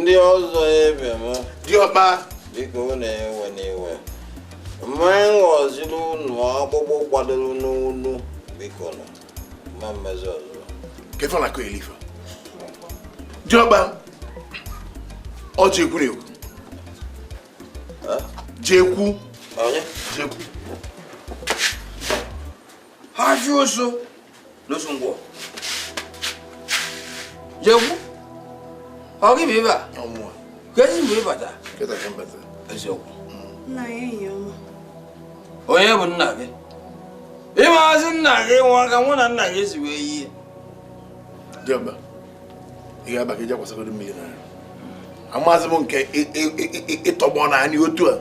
Ndị ọzọ ebe m. Diọkpa. Biko na-ewe n'iwe. Mmanya ghọziri unu ọkpụkpụ kwadoro n'unu biko nọ. Ma mmezi ọzọ. Kefe na elifa. Diọkpa. Ọ jekwu na-ekwu. Jekwu. Onye? Jekwu. Ha ji oso n'osu ngwọ. Jekwu. Ọ gị bụ ebe a? Ọmụa. Kezi mgbe ị bata? Keta ka m bata. Eziokwu. Nna ya enyi ọma. Onye bụ nna gị? Ịmaazị nna gị nwa ka mụ na nna gị si wee yie. Diọkpa, ị ga-aba ka ije kwasịgodo mmiri n'ahụ. Amaazị m nke ịtọgbọ naanị otu a.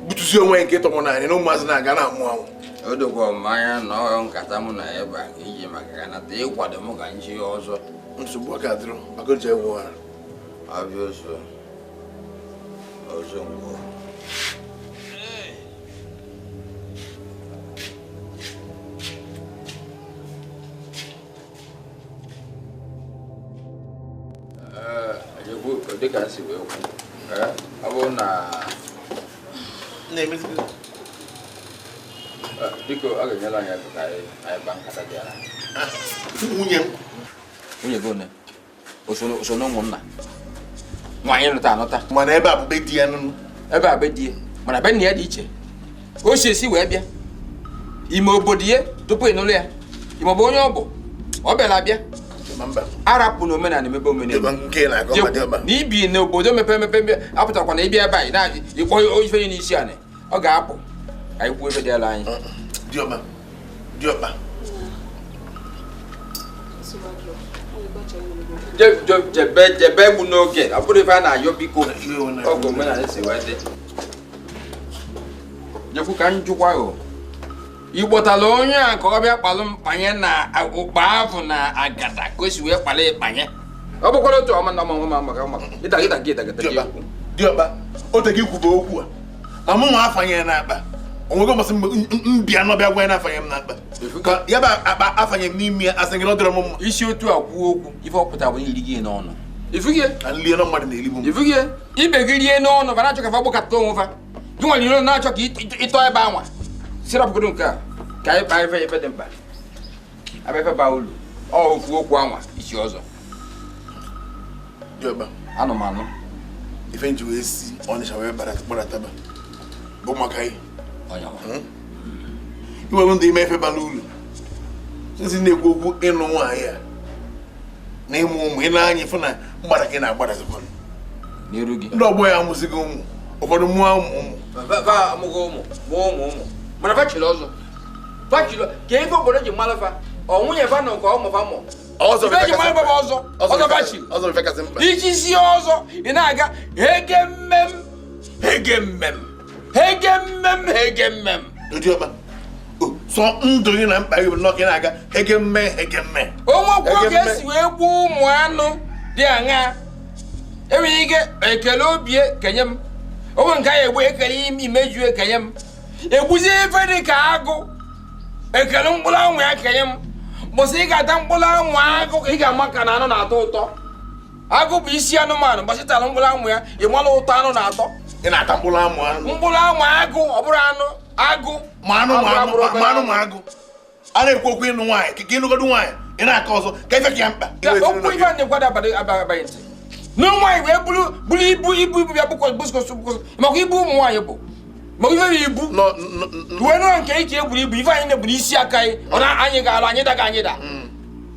Butusi onwe nke ịtọgbọ naanị na ụmụazị na-aga na-amụ anwụ. O dokwa m anya na ọ nkata mụ na ebe a ka iji maka ka nata ịkwado m ka nchi ya ọzọ. Nsogbu aka dịrọ maka oji enwe ara. Abịa ọzọ. Ọzọ ngwọ. Dịka m si wee kwu, ọ bụrụ na biko ọ ga-enyere anyị aka ka anyị kpaa nkata dị ala. Nwunye m. Nwunye gị one? O so na ụmụnna? Nwaanyị nụta anụta. Mana ebe a bụ be di ya nụnụ. Ebe a be di ya. Mana be nna ya dị iche. O si esi wee bịa. Ime obodo ya tupu ị nụrụ ya. Ime ọ bụ onye ọ bụ? Ọ bịara abịa. Arapụ na omenala emebe omenala. Na ibi n'obodo mepere emepe apụtakwa na ịbịa ebe a ịkpọ ife ya n'isi anị ọ ga-apụ ka anyị kwuo ebe dị ala anyị. Diọkpa. Diọkpa. Jebe egbu n'oge ọ bụrụ ife a na-ayọ biko oge omenala si wee dị. Jekwu ka njụkwa o. Ị kpọtara onye a ka ọ bịa kpalụ mkpanye na ụkpa ahụ na agada ka o si wee kpala ịkpanye. Ọ bụkwara otu ọma na ọma maka maka ịta ịta gị ịta gị. Diọkpa, o te gị kwube okwu a. Ma mụ nwa afanyere n'akpa. O nwego mbọsị mbịa nọ bịa gwa ya na-afanye m n'akpa. Ka ya bụ akpa afanye m n'ime ya asị gị na ọ dịrọ m mma. Isi otu a kwuo okwu ife ọ pụtara bụ na iri gị n'ọnụ. Ifugie? Na nlie na mmadụ na-erigbu m. Ifugie? Ibe gị rie n'ọnụ fa na-achọ ka fa gbakọta onwe fa. Gị nwere iro na-achọ ka ịtọ ebe anwa. Sirapụgodo nke a ka anyị kpaa ife ife dị mkpa. Abịa ife baa ulu. Ọ ofu okwu anwa isi ọzọ. Diọkpa. Anụmanụ. Ife nji wee si Ọnịsha wee gbadataba bụ maka ihe. Iwere ndị ime ife bara ulu. Sisi na-ekwu okwu ịnụ nwaanyị a na ịmụ ụmụ ị na-anya ịfụ na mgbada ka ị na-agbadazikwa. N'iru gị. Ndị ọgbọ ya amụsịghị ụmụ. Ụfọdụ mụọ ụmụ ụmụ. Fa amụghị ụmụ mụọ ụmụ ụmụ. Mana fa chiri ọzọ. Fa chiri ka ife obodo ji mmalụ fa. Ọ nwunye fa nọ nke ụmụ fa mụ. Ife ji mmalụ fa bụ ọzọ. Ọzọ fa chiri. Ọzọ ife kasị mkpa. Iji si ọzọ ị na-aga hege mmem hege mmem hege mmem hege mmem. Diọkpa. Sọ ndụ gị na mkpa gị bụ nnọọ ka ị na-aga hege mme hege mme. Onwekwu ka esi wee gbuo ụmụ anụ dị aṅaa. Enwere ike ekele obie kenye m. Onwe nke anyị egbu ekele imeju ekenye m. Egbuzie ife dị ka agụ. Ekele mkpụrụ anwụ ya kenye m. Mbọsị ị ga-ata mkpụrụ anwụ agụ ka ị ga-ama ka na anụ na-atọ ụtọ. Agụ bụ isi anụmanụ mbọsị tara mkpụrụ anwụ ya ị mara ụtọ anụ na-atọ. Ị na-ata mkpụrụ anwụ anụ. Mkpụrụ anwụ agụ ọ bụrụ anụ agụ. Ma anụ ma anụ ma agụ. A na-ekwu okwu ịnụ nwaanyị ka ịnụgodu nwaanyị ị na-akọ ọzọ ka ife ka ya mkpa. Okwu ife a na-ekwu abaghị ntị. Na nwaanyị wee buru ibu ibu ibu bịa bụkọs maka ibu ụmụ nwaanyị bụ. Maka ife bụ ibu. Wee nụọ nke ike eburu ibu ife anyị na-eburu isi aka anyị ọ na anyị ga-alụ anyị daga anyị da.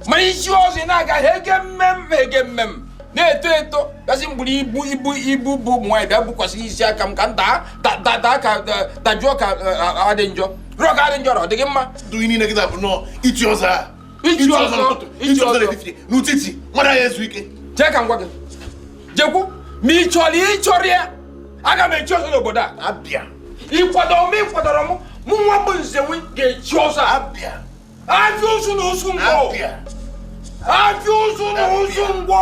Mana isi ọzọ ị na-aga hege mmem hege mmem na-eto eto gasị m buru ibu ibu ibu bụ ụmụ nwaanyị bịa bukwasị isi aka m ka m daa daa ka dajụọ ka adị njọ rụọ ka adị njọ ọ dị gị mma. Ndụ gị niile kịta bụ nnọọ ichi ọzọ a. Ichi ọzọ ichi ọzọ n'etiti n'ụtịtị mmadụ anyị ezu ike. Jee ka m gwa gị. Jekwu ma ị chọrọ ịchọrọ ya aga m echi ọzọ n'obodo a. Abịa. Ịkwadoro m ịkwadoro m mụ nwa bụ Nzenwe ga-echi ọzọ a. Abịa. Afịa ụsụ na ụsụ ngwọ. Abịa. Afịa ụsụ na ụsụ ngwọ.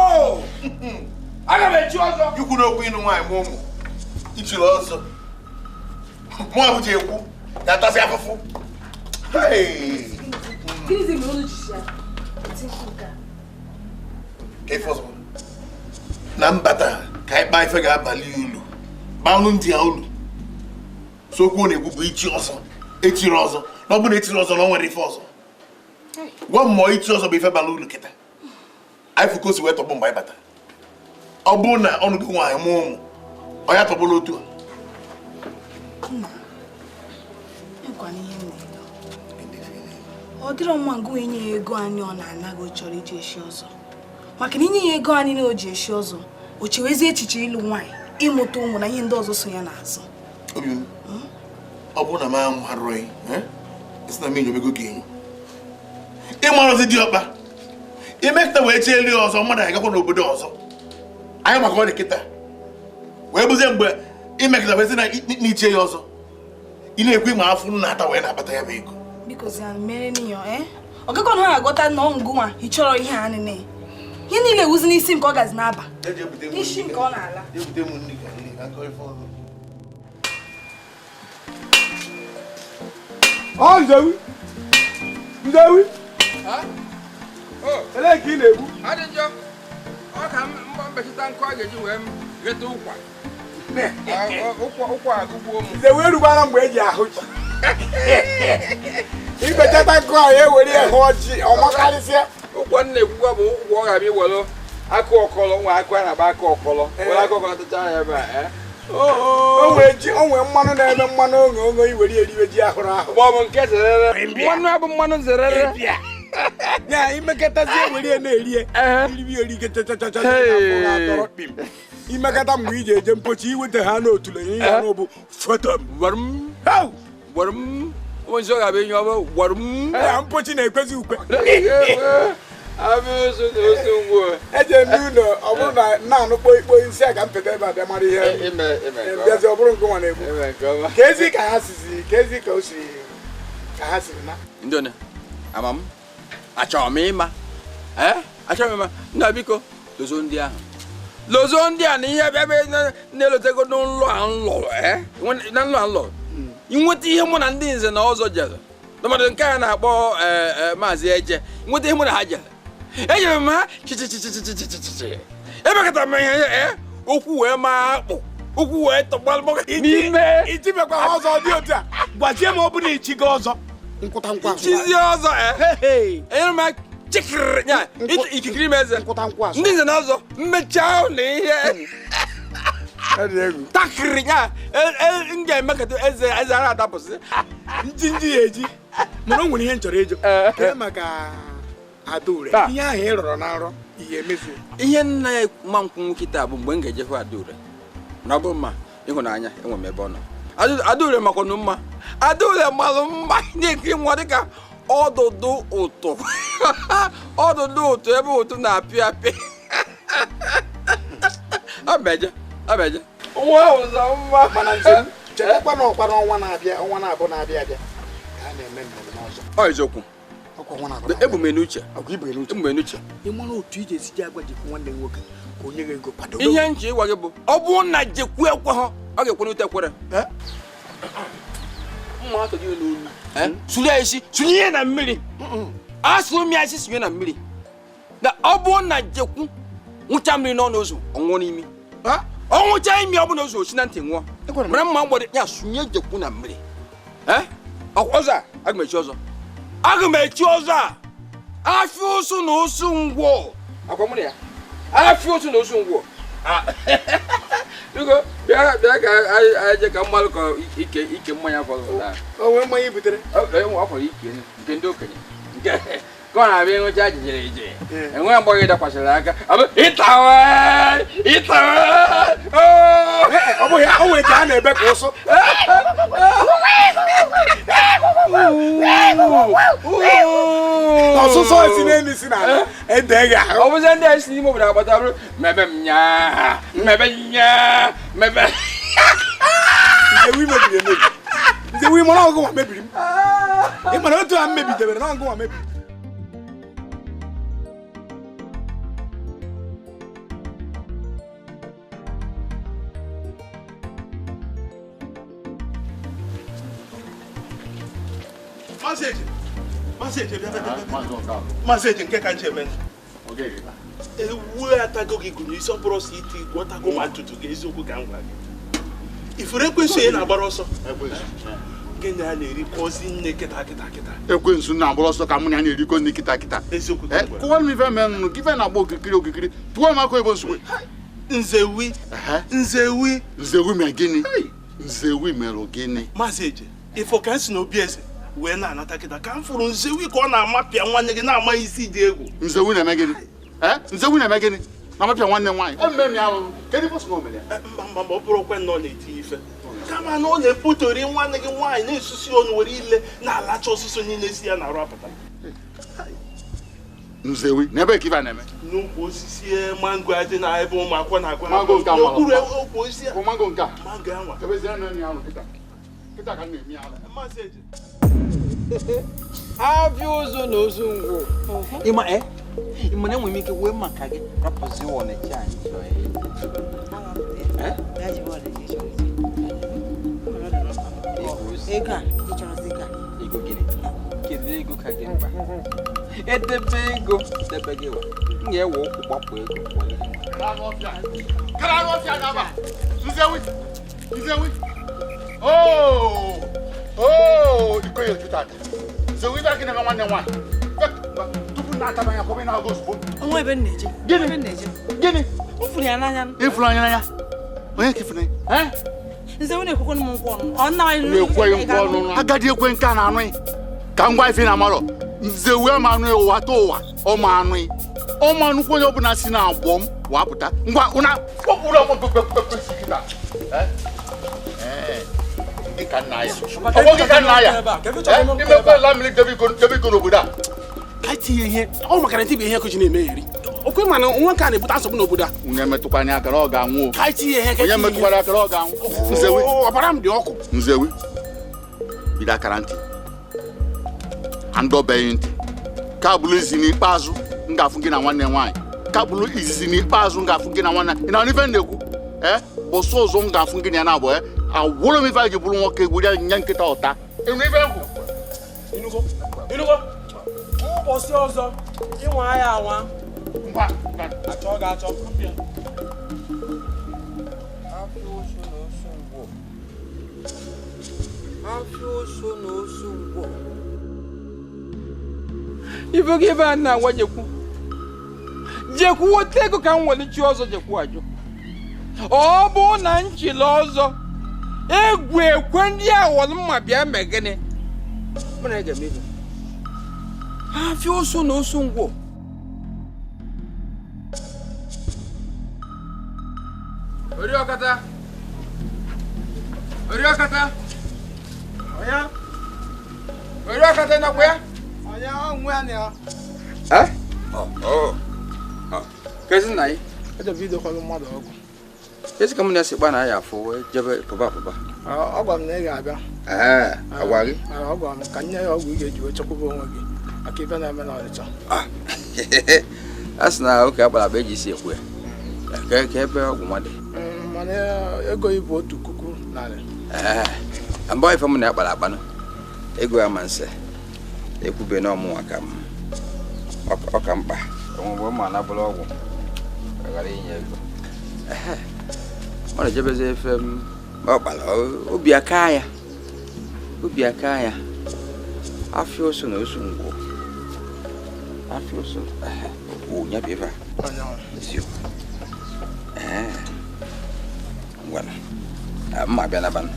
Aga m echi ọzọ. Ikwu n'okwu ịnụ nwaanyị mụ ụmụ. Ichiri ọzọ. Mụ abụ ji ekwu ga-atasị afụfụ. Gịnịzi mere unu ji si ya? Eti mkpu nke a. Ka ife ọzọ. Na mbata ka anyị kpaa ife ga-abalị ulu gbanụ ntị ya ulu so okwu na-ekwu bụ ichi ọzọ echiri ọzọ na ọ bụ na echiri ọzọ na ọ nwere ife ọzọ gwa mmụọ ichi ọzọ bụ ife bara ulu kịta anyị fụ wee tọgbọ mgbe anyị bata ọ bụrụ na ọnụ gị nwaanyị mụọ ụmụ ọ ya tọgbọla otu a. Ọ dịrọ mma ngụ inye ya ego anyị ọ na-anaghị chọrọ iji eshi ọzọ maka na inye ya ego anyị na o ji eshi ọzọ o chewezi echiche ịlụ nwaanyị ịmụta ụmụ na ihe ndị ọzọ so ya n'azụ. Obi m ọ bụrụ na m amụharụghị isi na m enyomego gị enyo ịmarụzi diọkpa imekịta wee chie elu ọzọ mmadụ agakwa n'obodo ọzọ anyị maka ọ dị kịta wee bụzie mgbe imekịta wee sị na n'ichie ya ọzọ ị na-ekwu ịma afụ nna ata wee na-akpata ya bụ ego. Biko mere n'iyo ọ gakwa na ọ na-agọta na ọngụnwa ị chọrọ ihe a nene ihe niile ewuzi n'isi m ka ọ gazi n'aba n'isi m ka ọ na-ala. Ọ Nzewi Nzewi elee ka ị na-egbu? Adị njọ ọ ka mbechita nkụ a ga-eji wee gheta ụkwa ụkwa agụgbuo m. Nzewi erugbara mgbe eji ahụ ji ibechata nkụ ahụ ewere ya hụọ ji ọmakarịsịa. Ụkwa nna ekwukwa bụ ụkwa ọ ga-abịa iwere akụ ọkọlọ nwa akụ a na-agba akụ ọkọlọ were akụ ọkọlọ tachaa ya ebe a o nwee ji o nwee mmanụ na-eme mmanụ oṅo oṅo iwere eriwe ji ahụrụ ahụ ma ọ bụ nke zerere mmanụ abụ mmanụ zerere ya imekọtazi ewere ya na-eri eriwe eri chachachacha atọrọ kpim imekọta mgbe iji eje mpochi iweta ha n'otule ihe ya n'obu fotom gwarum gwarum onye ọ ga-abịa enye ọbụ gwarum ya mpochi na-ekwezi ukwe eje m n'ụlọ ọ bụrụ na na-anụ kpoi nsị a ka m peta ebe a bịa mara ihe bịazi ọ bụrụ nke nwa na-egbu ka ezi ka ha sizi ka ezi ka o si ka ha siri na ndone ama m achọrọ m ịma achọrọ m ịma nna biko lozo ndị ahụ lozo ndị a na ihe bịa bịa na-elotego n'ụlọ a nlọrọ na nlọ a nlọrọ inweta ihe mụ na ndị nze na ọzọ jere tọmadụ nke a na-akpọ maazị Eje nweta ihe mụ na ha jere ejere m ha chichichichichichichichi ebekọtara m ihe okwu wee maa akpụ okwu wee tọgbalụ n'ime ichibekwa ha ọzọ dị otu a gwazie m ọ bụrụ ichi gị ọzọ nkwụta nkwụ ichizi ọzọ enyere m chikiri ya ikikiri m eze ndị nze na ọzọ mmechaa na ihe takịrị ya m ga-emekọta eze eze ara adapụsị njinji ya eji mana o nwere ihe m chọrọ ịjụ kee maka Adaure ihe ahụ ị rọrọ na nrọ ihe emezu ihe nna ya ma nkwụ nkịta bụ mgbe m ga-eje hụ Adaure na ọ bụrụ mma ịhụnanya enwe m ebe ọ nọ Adaure makwanụ mma Adaure malụ mma na-ekiri nwa dịka ọdụdụ ụtụ ọdụdụ ụtụ ebe ụtụ na-apị apị abeje abeje nwa ụzọ mma mana njem chetakwa na ọkwa n'ọnwa na-abịa ọnwa na-abụ na-abịa abịa ka a na-eme mmemme ọzọ ọ eziokwu ebu m n'uche ebu m n'uche ị mara otu iji esi ji agwa Jekwu nwanne nwoke ka onye ga ego kwado ihe nche ịgwa gị bụ ọ bụrụ na Jekwu ekwe ha ọ ga-ekwe n'ute ekwere mma atọ gị n'olu sụrụ ya isi sụnye ya na mmiri a sụrụ m ya isi sụnye na mmiri na ọ bụrụ na Jekwu nwụcha mmiri n'ọnụ ụzọ ọ nwụọ n'imi ọ nwụcha imi ọ bụla ụzọ osi na ntị nwụọ mara mma mgbọdị ya sụnye Jekwu na mmiri ọzọ a aga m echi ọzọ aga m echi ọzọ a afịa ụsụ na ụsụ ngwọ akwa mụ na ya afịa ụsụ na ụsụ ngwọ biko bịa bịa ka anyị je ka mmalụ ka ike ike mmanya fọrọ na o nwee mmanya butere ọ fọrọ ike nke ndị okenye nke ka ọ na-abịa ịnwụcha jijere ije enwe mgbe gị dakwasịrị aka ịtawe ịtawe ọ bụghị o nwere ka a na-ebe ka ụsụ ọsụsọ si n'elu si n'ala ede gị ahụ ọ bụzie ndị a si n'ime obodo agbata bụrụ mebe m nyaa mebe nyaa mebe Nzewi mebiri emebi Nzewi mara ọgụ nwa mebiri m ị mara otu a m mebidebere na ọgụ nwa mebiri. Maazị Eje nke ka nche eme. Ewu atago gị gụnye isi ọ bụrụ ọsọ iti igwe ọtago ma ntutu gị eziokwu ka m gwa gị. Ifuru ekwensu ya na-agbara ọsọ. Gịnị a na-erikọzi nne kịta kịta kịta. Ekwensu na-agbara ọsọ ka mụ na ya na-erikọ nne kịta kịta. Eziokwu ka m gwara. Kụwa m ife mee nụnụ ka ife na-agba okirikiri okirikiri tụọ m aka ebe nsogbu. Nzewi. Nzewi. Nzewi mere gịnị? Nzewi mere gịnị? Maazị Eje, ifo ka m si n'obi eze wee na-anata kịta ka m fụrụ Nzewi ka ọ na-amapịa nwanne gị na-ama isi dị egwu. Nzewi na-eme gịnị? Nzewi na-eme gịnị? Na-amapịa nwanne m nwaanyị. Eme m ya ahụhụ. Kedu ife o si na o mere ya? Mba mba mba, ọ bụrụ okwe nọ na-eti ife. Kama na ọ na-eputori nwanne gị nwaanyị na-esusi ọnụ were ile na-alacha ọsụsụ niile si ya na-arụ apụta. Nzewi, n'ebe ka ife a na-eme? N'ukwu osisi mango adị na ebe ụmụ akwụkwọ na-agụ Mango nke a mara. N'okpuru ukwu osisi a. Bụ mango nke a? Mango anwa. Ebezie na enyi ahụ kịta. Kịta ka m na-eme ya ahụ. Maazị Eje. Abịa ụzọ na ozu ngwụ. Ịma ịma na enwere m ike wee maka gị rapụzi Ọnịcha anyị chọrọ Ego a, ị chọrọ ego a. Ego gịnị? Kedu ego ka gị mkpa? Edebe ego, debe gị wa. M ga-ewe ụkwụ gbapụ ego. Kara ọfịa n'aba. Nzewi. Nzewi. Oh! Oh, iko ya juta. Nzewi ba gị na nwanne nwaanyị. Tupu na-ataba ya kwọbe na-agụ ozugbo. Onwe ebe m na-eje. Gịnị? Ebe m na-eje. Gịnị? M fụrụ ya n'anya. Ịfụrụ anya n'anya? Onye ka ịfụrụ ya? Nzewi na-ekwekwa m nkwụ ọnụ. Ọ nna anyị Na-ekweghị nkwụ ọnụ. Agadi ekwe nke a na-anụ ka ngwa ife na amarọ. Nzewi ama anụ ụwa ta ụwa ọ ma anụ ọ ma anụkwu onye ọbụla si na agbọ m wapụta ngwa ụna kpọkpụrụ ọgbọ kpekpekpe si kịta. Gị ka nna ya. Ọgbọ gị ka nna ya. Imekwe la mmiri debe iko n'obodo a. Ka tinye ihe ọ maka na tibe ihe kụchi na-eme eri. Okwe mana nwa nke a na-ebute nsogbu n'obodo a. Onye metụkwara aka na ọ ga-anwụ. Ka tinye ihe ka Onye metụkwara aka na ọ ga-anwụ. Nzewi. Ọbara m dị ọkụ. Nzewi. Bido akara ntị. Andọbeghị ntị. Ka bụrụ izi n'ikpeazụ m ga-afụ gị na nwanne nwaanyị. Ka bụrụ izizi n'ikpeazụ m ga-afụ gị na nwanne. Ị na-anụ ife m na-ekwu? Bụsụ ụzọ m ga-afụ gị na ya na-abụ awụrụ m ife anyị ji bụrụ nwoke gwuru ya nye nkịta ụta. Ịnụ ife m kwuru? Ịnụgo? Ịnụgo? Ụbọchị ọzọ ịnwa ya anwa. Ngwa. Achọ ga-achọ. Afịa ụsụ na osu ngwọ. Afịa ụsụ na osu ngwọ. Ife gị ebe a na-agwa jekwu. Jekwu weta ego ka m nwere chi ọzọ jekwu ajụ. Ọ bụ na nchili ọzọ egwu ekwe ndị awọrọ mma bịa mee gịnị? Mụ na ị ga-eme ife. Afịa ụsụ na osu ngwọ. Oriọkata. Oriọkata. Oya. Oriọkata nọkwa ya? Oya, onwe ya na ya. Oh. Kezi nna gị? Eje bido kwalụ mmadụ ọgwụ. Kezi ka m na-esi gba na ya afụ wee jebe pụba pụba. Ọ gwara m na ị ga-abịa. Ee, agwa gị? Ọ gwara m ka m nye ya ọgwụ ị ga-eji wee chekwaba onwe gị maka ife na-eme n'Ọnịcha. A sị na oke akpara akpa eji isi ekwu ya. Ka ebe ọgwụ nwa dị. Mana ego ibu 1,000. Ee, mbọ ife m na akpara akpa nọ. Ego ya ma nse. Ekwube na ọmụnwa ka m ọ ka mkpa. Onwe mma na bụrụ ọgwụ ghara inye ego. Ọ na-ejebezi efe m ọ kpara obi aka ya. Obi aka ya. Afịa ụsụ na osu ngwụ. Afịa ụsụ o nya bụ ebe a. Eziokwu. Ngwana. Mma abịa n'abalị.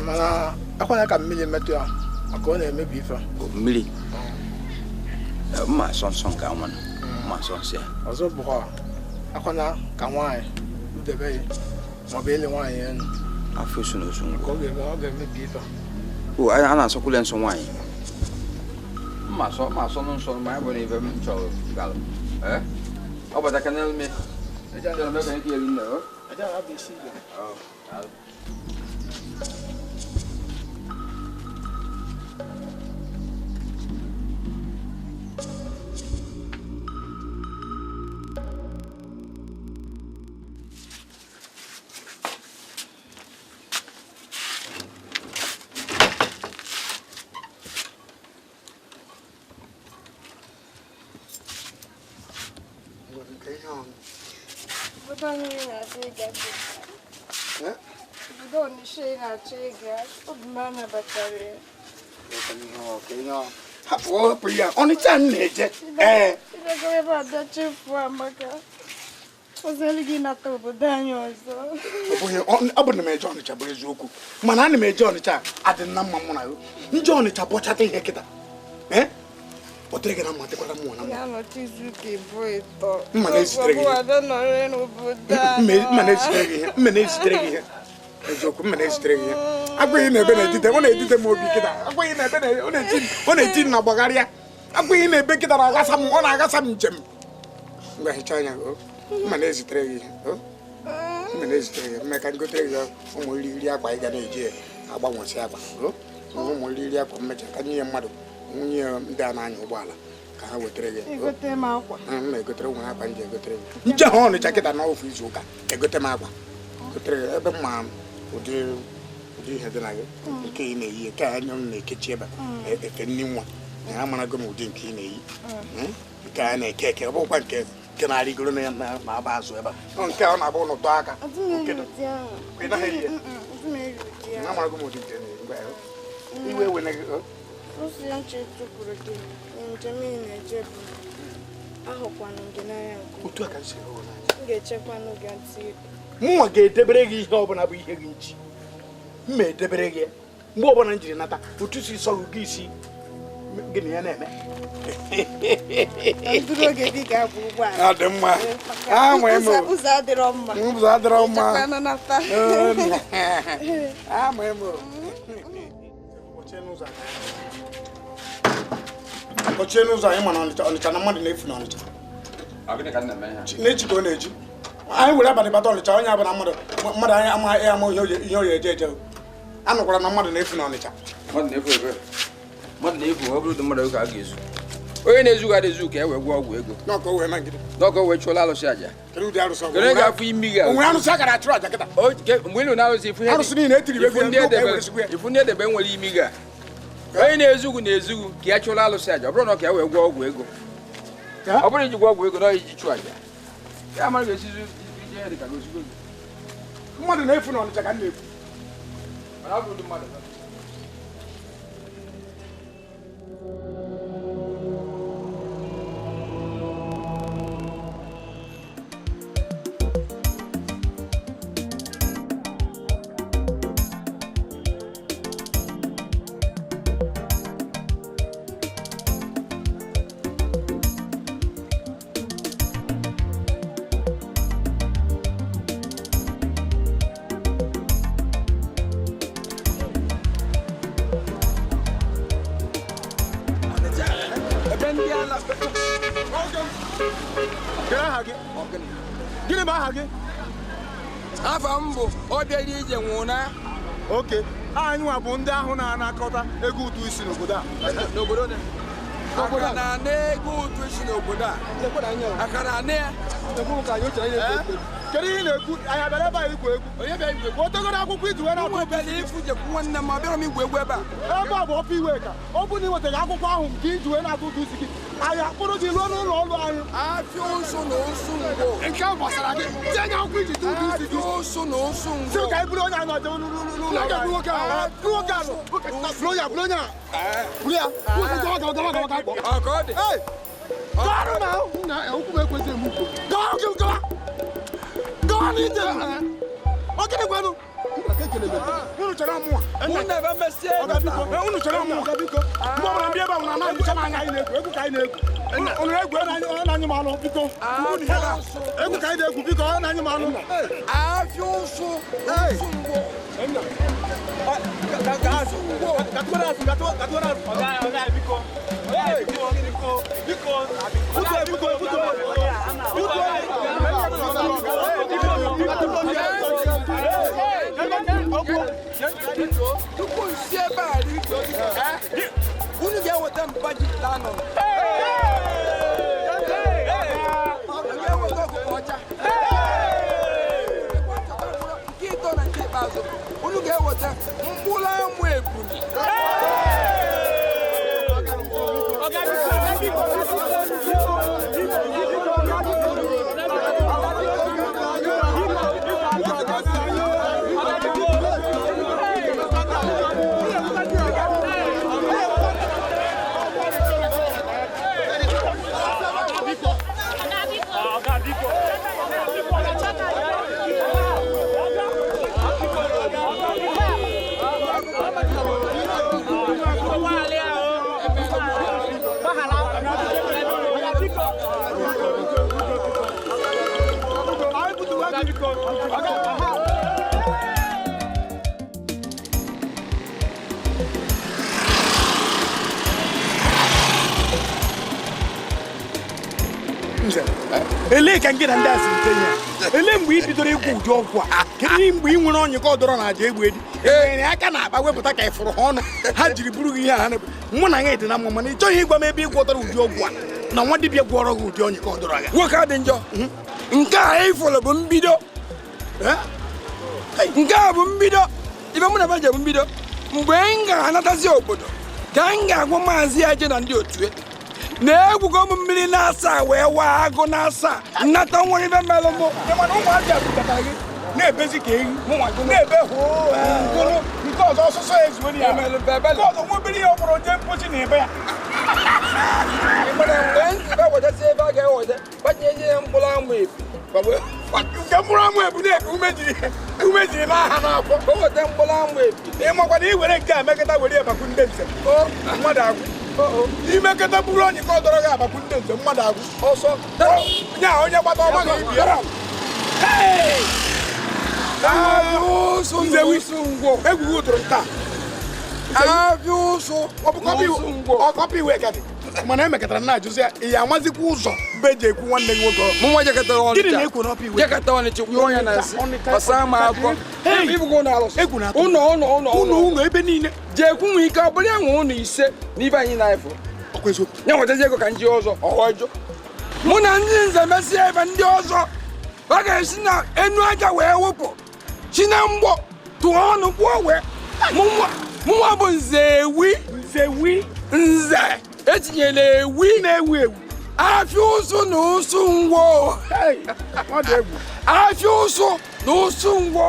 Mana akwana ka mmiri metụ ya maka ọ na-emebi ife. Mmiri? Mma asọ nsọ nke anwa mma asọ nsọ ya. Ọzọ bụkwa akwana ka nwaanyị rudebe ya maọbụ ịlị nwaanyị elu. Afọ ụsụ na osu ngwụ. Ka ọ ga-emebi ife. O a na-asọkwule nsọ nwaanyị. Mma asọ nsọ ma ya bụ na ife m chọrọ galụ. Ọ bata ka n'elu mee. Chọrọ m ebe nke elu nne o. Obodo Ọnịsha ị na-achọ ịga, obi m anabatara ya. Hapụ hapụ ya, Ọnịcha m na-eje. Ee. Ịbịago ebe a bịa chefuo Amaka. Ọzọelu gị nata obodo anyị ọzọ. Ọ bụghị ọ bụ na m eje Ọnịcha bụ eziokwu, mana ana m eje Ọnịcha adị na mma mụ na ya. Nje Ọnịcha bọchata ihe kịta. Ee? Ọ dịrị gị na mma dịkwara mụ na mma. Ya nọchi izu ụka ịbụọ ịtọ. Mma na-ezitere gị ihe. Ọ bụ ada nọrọ n'obodo anyị. Mma na-ezitere gị ihe. Mma na-ezitere gị ihe. Eziokwu, mma na-ezitere gị ihe. Agwaghị na ebe na-etite, ọ na-etite m obi kịta. Agwaghị na ebe ọ na-eti m na gbagharịa. Agwaghị na ebe kịta na-aghasa m, ọ na-aghasa m njem. Ngwa hichaa anya gị. Mma na-ezitere gị ihe. Mma na-ezitere gị. Mma ka m gotere gị ụmụ irighiri akwa ị ga na-eji agbanwesị akwa. Ụmụ irighiri akwa mmecha ka nye mmadụ nwunye ndị a na-anya ụgbọala ka ha wetere gị. Egote m akwa. M na-egotere nwere akwa m ji egotere gị. Nje ha Ọnịcha kịta na ofu izu ụka egote m akwa. Gotere gị ebe mma ụdị ụdị ihe dị na gị nke ị na-eyi nke anya m na-ekechi ebe efe nni nwa na amarago m ụdị nke ị na-eyi nke a na-eke eke ọ bụkwa nke nke na-arịgoro na na-aba azụ ebe a nke ọ na-abụ n'ụtọ aka ị naghị eyi ya amarago m ụdị nke na-eyi ngwa iwe wene gị. Ụsụ ya nche tụpụrụ gị njem ị na-eje bụ ahụkwanụ gị n'anya nke otu a ka m si hụ n'anya. M ga-echekwanụ gị ntị. Mụnwa ga-edebere gị ihe ọbụla bụ ihe gị nchi. M edebere gị mgbe ọbụla m jiri nata otu si sọrọ gị isi gị na ya na-eme. Ndụrụ oge dị ga-abụ ụgbọala. Ọ dị mma. Ụzọ adịrọ mma. Ụzọ adịrọ mma. Echekwanụ nata. Ama m. Kpọchie n'ụzọ anyị ma na Ọnịcha na mmadụ na-efu n'Ọnịcha. N'echi ka ọ na-eji. Anyị were abalị bata Ọnịcha onye abụla mmadụ mmadụ anyị amaghị ama ihe o eje eje. Anụkwara na mmadụ na-efu n'Ọnịcha. Mmadụ na-efu ebe. Mmadụ na-efu ọ bụrụ ụdị mmadụ ka a ga-ezu. Onye na-ezu ga ezu ka e wee gwọọ ọgwụ ego. N'ọkọ wee ma ngide. N'ọkọ wee chụọla alụsị aja. Kedu ụdị arụsị ọgwụ? Kedu ga-afụ imi gị? O nwere arụsị a gara achụrụ aja kịta? Mgbe ị nọ na-arụsị ifu ihe arụsị niile etiri ego ndị edebe ifu ndị edebe nwere imi gị a. Onye na-ezugwu na-ezugwu ka ya chụọla alụsị aja ọ bụrụ na ka ya wee gwọọ ọgwụ ego. Ọ bụrụ iji gwọọ ọgwụ ego na iji chụọ aja. Ya mara ga-esizu ije ya dị ka gozugbo gị. Mmadụ na-efu n'Ọnịcha ka m na-efu. Mana ọ bụ ụdị mmadụ. Gịnị bụ aha gị? Afa m bụ Obiali Ije Nwụna. Oke, anyị nwa bụ ndị ahụ na-anakọta ego ụtụ isi n'obodo a. N'obodo ne? Aka na-ana ego ụtụ isi n'obodo a. Aka na-ana ya. Kedu ihe ị na-ekwu? Anyị abịara ebe a igwu egwu. Onye bịara igwu egwu? Otogoro akwụkwọ iji wee na-atụ. Ụmụ bịara ifu jekwu nwanne m, abịara m igwu egwu ebe a. Ebe a bụ ọpụ iwe ka ọ bụ na ị nwetaghị akwụkwọ ahụ nke iji wee na-atụ ụtụ isi gị. Anyị akpụrụ gị ruo n'ụlọ ọrụ anyị. Afịa ụsụ na ụsụ ngwo. Nke ahụ gbasara gị. Tinye akwụkwọ iji tụ ụtụ isi gị. Afịa ụsụ na ụsụ ngwo. Sị ka anyị bụrụ onye anyị na-aje n'ụlọ ọrụ anyị. Nwoke ahụ. Bụrụ nwoke ahụ. Bụrụ ya, bụrụ onye a. Bụrụ ya. Gawa gawa gawa gawa gawa. Ọ ka ọ dị. Gawa na na okwu m ekwesịghị m ukwu. Gawa gị gawa. Gawa n'ije. Ọ gịnị gwanụ? Unu chere ọmụwa. Unu chere ọmụwa. Mgbe ọbụla ndị ebe ahụ na-ana ncha m anya anyị na-egwu egwu ka anyị na-egwu. Unu egwu ọ na-anyụ m anụ biko. Egwu ka anyị na-egwu biko ọ na-anyụ m anụ. Afịa ụsụ ụsụ ngwo. Tupu nsi ebe a unu ga-eweta mba jupụta anọ. Unu ga-eweta ọkụkọ ọcha. Nke ịtọ na nke ikpeazụ, unu ga-eweta mkpụrụ amụ ebuni. Elee ka nke na ndị a si nte ya? Elee mgbe ị bidoro ịgwọ ụdị ọgwụ a? Kedu mgbe ị nwere ọnyịka ọdọrọ na aja egbu edi? Enyere aka na akpa wepụta ka ị fụrụ ha ọnụ ha jiri buru gị ihe a ha na-ebu. Mụ na ya dị na mma mana ị chọghị ịgwa m ebe ị gwọtara ụdị ọgwụ a na nwa dibịa gwọrọ gị ụdị ọnyịka ọdọrọ aga. Nwoke a dị njọ. Nke a ị fụrụ bụ mbido. Nke a bụ mbido. Ibe mụ na be je bụ mbido. Mgbe m ga-anatazi obodo ka m ga-agwa maazị Aje na ndị otu ya na-egwugo m mmiri na-asa wee waa agụ na-asa nnata nwere ibe melụ mụ. Mana ụmụazị a butatara gị na-ebezi ka ehi na-ebe hoo ngụrụ nke ọzọ ọsụsọ ezuo ya nke ọzọ nwa obere ihe ọ kpọrọ jee mpochi na ebe ya. Mgbe nzibe wetasi ebe a ga-eweta gbatinye ya mkpụrụ amụ ebu nke mkpụrụ amụ ebu na-ebu ume jiri n'aha n'afọ o weta mkpụrụ amụ ebu. Ị makwa na ị were nke a mekọta were ya bakwu ndị nze mmadụ agwụ. Imekọta bụrụ onye ka ọ dọrọ gị abakwu ndị nze mmadụ agwụ ọsọ nya onye gbata ọgba ga ibi ya. Egwugwu tụrụ nta ọkọpị iwe ka dị mana emekọtara na ajụzi ya ị ya amazikwa ụzọ mbe ji ekwu nwanne gị nwoke. Mụ jekọtara Gịnị na-ekwu n'ọpụ iwe? Jekọta Ọnịcha kwuo ya na nsị gbasara m akọ egwu na ụnọ ụnọ ụnọ ụnọ ụnọ ebe niile jekwu nwee ike ọ bụrụ ya nwe ụnọ ise n'ibe anyị na-efụ ya nwetazi ego ka nji ọzọ ọjọ mụ na ndị nze mesịa ebe ndị ọzọ ọ ga-esi na enu aja wee wụpụ si na mgbọ tụọ ọnụ kwuo wee mụnwa bụ nze ewi nze nze etinyere ewi na-ewu ewu afịa ụsụ na ụsụ ngwọ afịa ụsụ na ụsụ ngwọ.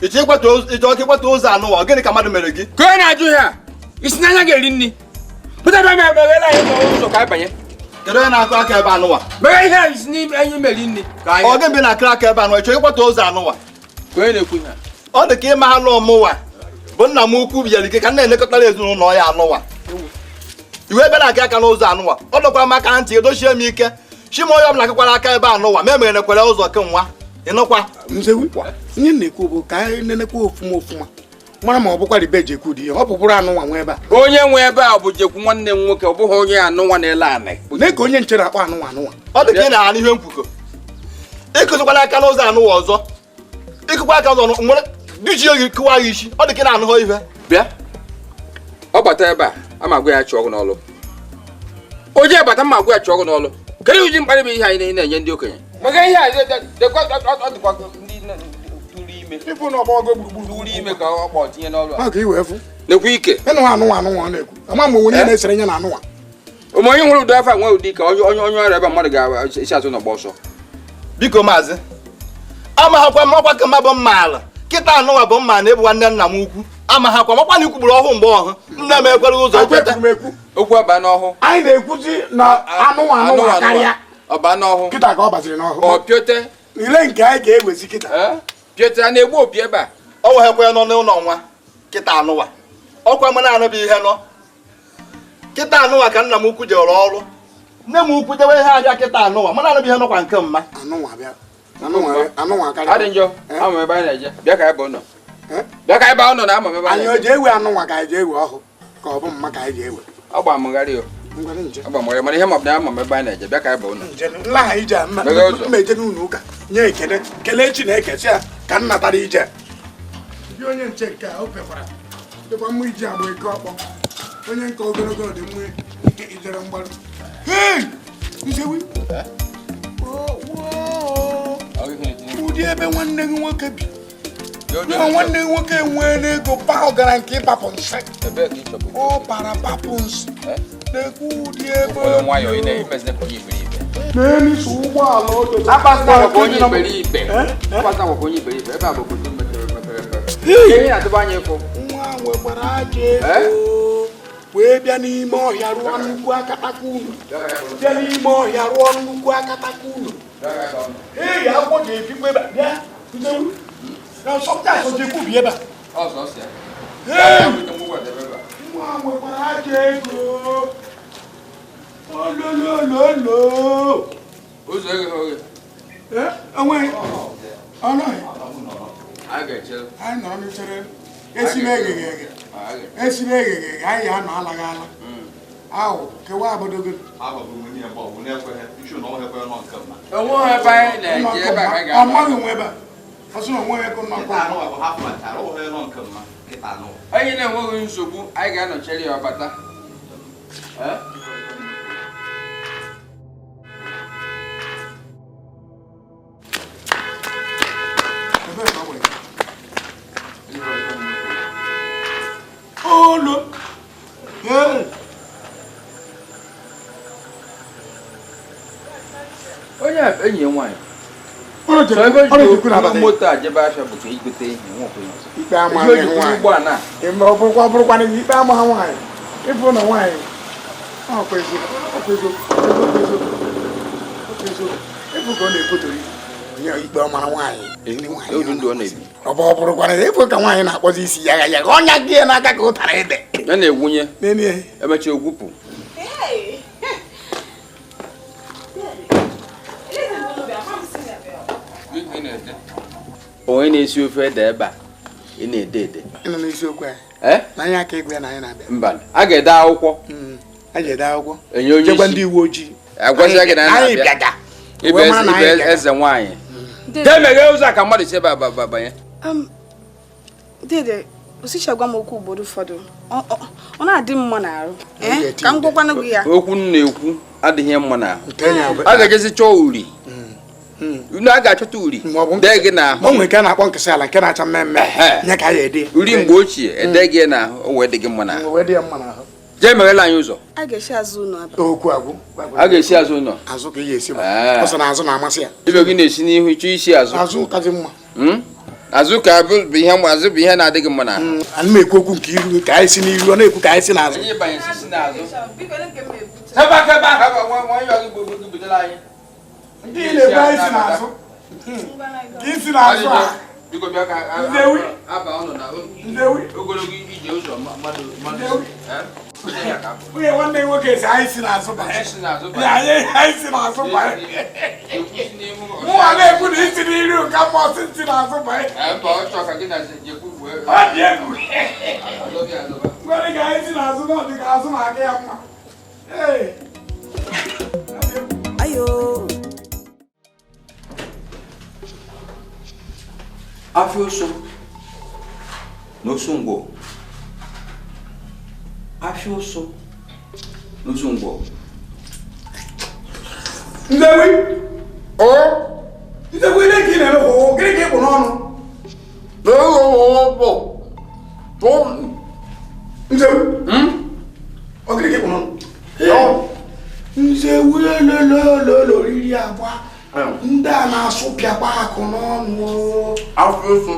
Ịchọ ịkweta ụzọ anụwa, gịnị ka mmadụ mere gị? Ka onye na-ajụ ya, isi n'anya ga-eri nri. Pụta ebe meghela anyị ụzọ ka anyị banye. Kedu onye na-akụ aka ebe anụwa? Meghe ihe anyị si n'ime anyị meri nri. Ọ gị mgbe na-akụrụ aka ebe anụwa, ịchọ ịkweta ụzọ anụwa? Ka onye na-ekwu ya. Ọ dị ka ịma anụ ọmụwa bụ nna m ukwu bịara ike ka m na-elekọtara ezinụlọ ya anụwa. Iwe ebe na-aka aka n'ụzọ anụwa, ọ dọkwara m aka ntị edochie m ike. Chima onye ọbụla akụkwara aka ebe anụwa ma emere kwere ụzọ ke nwa. Ịnụkwa? Nzewi, ihe na-ekwu bụ ka anyị nenekwa ofuma ofuma mara ma ọ bụkwa ribe jekwu dị ihe ọ bụbụrụ anụnwa nwe ebe a. Onye nwe ebe a bụ jekwu nwanne m nwoke, ọ bụghị onye anụnwa na-ele anị. Lee ka onye nche na-akpọ anụnwa anụnwa. Ọ dị ka ị na-anụ ihe nkwukọ. Ịkụzikwala aka n'ụzọ anụnwa ọzọ. Ịkụkwa aka ụzọ nwere duchie gị kụwa gị isi. Ọ dị ka ị na-anụghọ ihe. Bịa. Ọ bata ebe a, ama agwa ya chụọ gị n'ọlụ. Oje bata mma agwa ya chụọ gị n'ọlụ. Kedu ụdị mkparị bụ ihe anyị na-enye ndị okenye? Maka ihe a dịkwa ndị tụrụ ime. Ịfụ na ọgbọgọ gburugburu tụrụ ime ka ọ kpọ tinye n'ọlụ a. Maka iwe fụ. Nekwa ike. Ịnụ anụnwa anụnwa ọ na-ekwu. Ama m onye na-esere nye na anụnwa. Ụmụ onye nwere ụdị afọ a nwee ụdị ka onye onye ọrịa ebe mmadụ ga-esi azụ n'ọgbọ ọsọ. Biko maazị, amaghakwa m ọkwa ka mma bụ mma ala. Kịta anụnwa bụ mma na ịbụ nwanne nna m ukwu. Amaghakwa m ọkwa na ikwugburu ọhụụ mgbe ọhụ. Nne m ekwere ụzọ ekweta. Okwu aba n'ọhụ. Anyị na-ekwuzi na anụnwa anụnwa karịa. Ọba n'ọhụ. Kịta ka ọ baziri n'ọhụ. Ọ piote. Ile nke anyị ga-ewezi kịta. Piote a na-egbu opi ebe a. Ọ weghekwa ya nọ n'ụlọ nwa. Kịta anụnwa. Ọkwa m na-anụ bụ ihe nọ. Kịta anụnwa ka nna m ukwu jere ọrụ. Nne m ukwu dewe ihe aja kịta anụnwa. Mana anụ bụ ihe nọkwa nke mma. Anụnwa bịa. Anụnwa karịa. Adị njọ. Ama ebe anyị na-eje. Bịa ka ebe ọ nọ. Bịa ka ebe ọ nọ na ama ebe anyị. Anyị o ji ewe anụnwa ka anyị ji ewe ọhụ ka ọ bụ mma ka anyị ji ewe. Ọ gba mụgharị o. Ọ gba mụgharị mana ihe ma ọ bụ na ama ebe anyị na-eje. Bịa ka ebe ọ nọ. Nlaha ije a mma eje n'ụlọ ụka nye ekele kelee Chineke sị ya ka m natara ije. Ndị onye nche nke a o pekwara dịkwa mma iji agba eke ọkpọ onye nke ogologo dị mma ijere mgbaru. Hei! Nzewi! Ụdị ebe nwanne gị nwoke bi. Nwanne gị nwoke nwee n'ego pa ọgara nke ịbapụ nsị. Ọ bara bapụ nsị. Na-ekwu ụdị ebe. N'elu ụgbọala o dotere. Akpasịna agwa onye iberibe. Akpasịna agwa onye iberibe. Ebe a bụ obodo mepere emepe. Ihe na-atụba anya ịfụ. Nwa nwekwara ajọ ego wee bịa n'ime ọhịa rụọ nnukwu akataka unu. Bịa n'ime ọhịa rụọ nnukwu akataka unu. Ee, agwọ ga-ebikwa ebe a. Bịa, Nzewu. Na nsọpụta asọji ekwubi ebe a. Ee! Nwa nwekwara ajọ ego. Ololololo. Ụzọ eghe oghe. Ee, enweghị. Ọnọghị. A ga-echere. Anyị nọrọ n'echere. Esi na-egheghị eghe. Esi na-egheghị eghe, anyị anọ alaghị ala. Ahụ, kewa abodogo. Onweghị ebe anyị na-eje ebe a ka anyị ga-anọ. Ọ maghị nwe ebe a. Ọ sị na onweghị ego nnọkọ. Anyị na-enweghị nsogbu, anyị ga-anọchere ya ọbata. Olo. Ee. Onye a enyi ya nwaanyị. Ọ jekwu n'abalị. Moto a jebe afịa bụ ka igote ihe nwokwe ya ọzọ. Ikpe amaghị nwaanyị. Ọ bụrụkwa bụrụkwa na ikpe amaghị nwaanyị. Ịfụ na nwaanyị. Ọ kwa eziokwu. Ọ kwa eziokwu. Ọ kwa eziokwu. Ịfụ ka ọ na-ekwutori. Onye ikpe ọmara nwaanyị. Odu ndụ ọ na-ebi. Ọ bụ bụrụkwa na ịfụ ka nwaanyị na-akpọzi isi ya ya ọnya gị ya n'aka ka ụtara ede. Ya na-egwunye. N'enie. Emechaa ogwupụ. Onye na-esi ofe ede ebe a, ị na-ede ede. Ị nọ n'isiokwu anyị. Na anyị aka egwu ya na anyị na-abịa. Mba, a ga-ede akwụkwọ. A ga-ede akwụkwọ. Enye onye isi. Chekwa ndị uwe ojii. Agwazia gị na anyị Anyị na-abịa. bịaga. Ibe eze nwaanyị. Jee meghee ụzọ a ka mmadụ si ebe a banye. Dede, osicha gwa m okwu ugboro ụfọdụ. Ọ na-adị mma n'arụ. Ka m gwakwanụ gị ya. Okwu m na-ekwu adịghị mma n'ahụ. A ga-ejezi chọọ uri. Unu a ga-achọta uri dee gị n'ahụ. O nwere nke a na-akpọ nkịsị ala nke na-acha mmemme. Nye ka ya ede. Uri mgbe ochie ede gị n'ahụ o wee dị gị mma n'ahụ. Wee dị ya mma n'ahụ. Jee meghela anyị ụzọ. A ga-esi azụ ụlọ aba. Okwu agwụ. A ga-esi azụ ụlọ. Azụ ka ị ga-esi ba. Ọ sị na azụ na-amasị ya. Ibe gị na-esi n'ihu chọọ isi azụ. Azụ kazi mma. Azụ ka bụ ihe azụ bụ ihe na-adịghị mma n'ahụ. Ana m ekwu okwu nke iru ka anyị si n'iru ọ na-ekwu ka anyị si n'azụ. Anyị banye si n'azụ. Ebe aka ebe ahụ nwa gị butere anyị. Ndị na-ekwu anyị si n'azụ. Ka isi n'azụ a. Ndewi. Ndewi. Ogologo ije ụzọ mmadụ. Nwunye nwanne nwoke si anyị si n'azụ banye. Anyị si n'azụ banye. Mụnwa na-ekwu na isi n'iru ka mma ọsị si n'azụ banye. Ọ dị egwu. Ngwa dị ka anyị si n'azụ na ọ dị ka azụ na-aga ya mma. Ee. Ayo. Afịa ụsụ na osu ngwọ. Afịa ụsụ na osu ngwọ. Ndewi. O. Ndewi ile ka ị na-eme hụ gịnị ka ị kpụ n'ọnụ? Ndewi. Ọ gịnị ka ị kpụ n'ọnụ? Nzewi elelelele oriri agba. Ndị a na-asụpịakwa akụ n'ọnụ. Afịa ụsụ.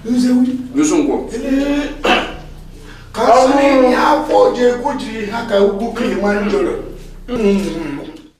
Nzewi. N'osu ngwọ. Ka sịrị ya afọ ji ekwu jiri ha ka ugwu Kilimanjaro.